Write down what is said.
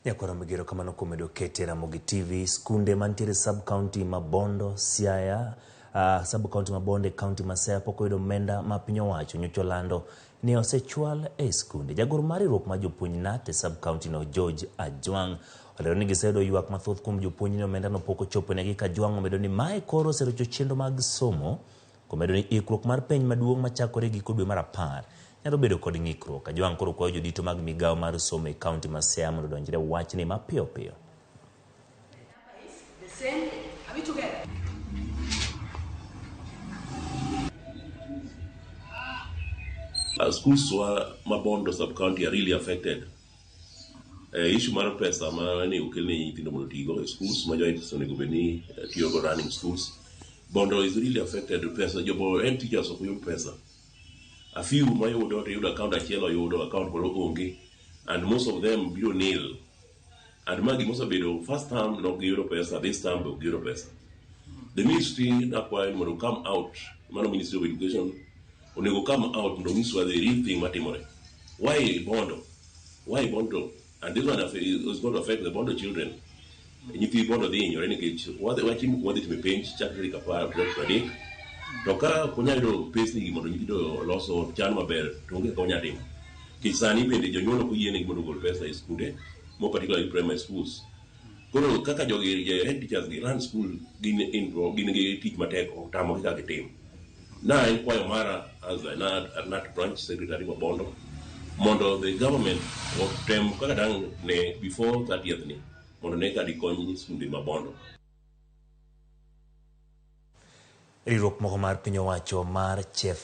Nyakwaro Migero kamano kuom medo kete Ramogi TV, skunde mantiere sub county ma Bondo, Siaya, sub county ma Bondo e county ma Siaya pok oyudo omenda ma piny owacho nyocha olando ni osechwal e skunde. Jagoro mar riwruok mar jopuonj KNUT e sub county no George Ajwang' olero ni giseyudo ywak mathoth kuom jopuonj ni omenda no pok ochoponegi ka Ajwang' omedo ni mae koro oserocho chenro mag somo Komedo ni ikruok mar penj maduong' machakore giko dwe mar apar nyalo bedo kod ng'ikruok. Ajwang' koro kwayo jodito mag migawo mar somo e kaunti ma Siaya mondo odonjre wachni mapiyo piyo. Schools wa ma Bondo sub county are really affected. Issue mar pesa ma ne okel ne nyithindo mondo otigo e schools ma joint onego bed ni tiyogo running schools. Bondo is really affected pesa jobo en teachers ok yud pesa. A few mayudo to yudo account achiel oyudo account moro onge and most of them biro nil. And ma gima osebedo first term nok giyudo pesa this term be ok giyudo pesa. The ministry nakwayo ni mondo come out mano Ministry of Education onego come out mondo onyiswa the real thing matimore. Why Bondo? Why Bondo? And this one is going to affect the Bondo children. Nyithi Bondo dhi hinyore nikech wachimo kuma wadhi time penj chakre tarik apar tarik 30. To ka ok wanyal yudo pesni gi mondo nyithindo oloso chan maber to onge kaka wanyalo timo. Nikech sani bende jonyuol ok oyienegi mondo ogol pesa e skunde, more particularly primary schools. Koro kaka jogi head teachers gi run school gin in gin gi tich matek otamogi kaka gitim. Na en kwayo mara as a KNUT branch secretary ma Bondo mondo the government otem kaka dang' ne before 30th ni mondo ne ka dikony skunde ma Bondo. Riwruok moko mar piny owacho mar Chef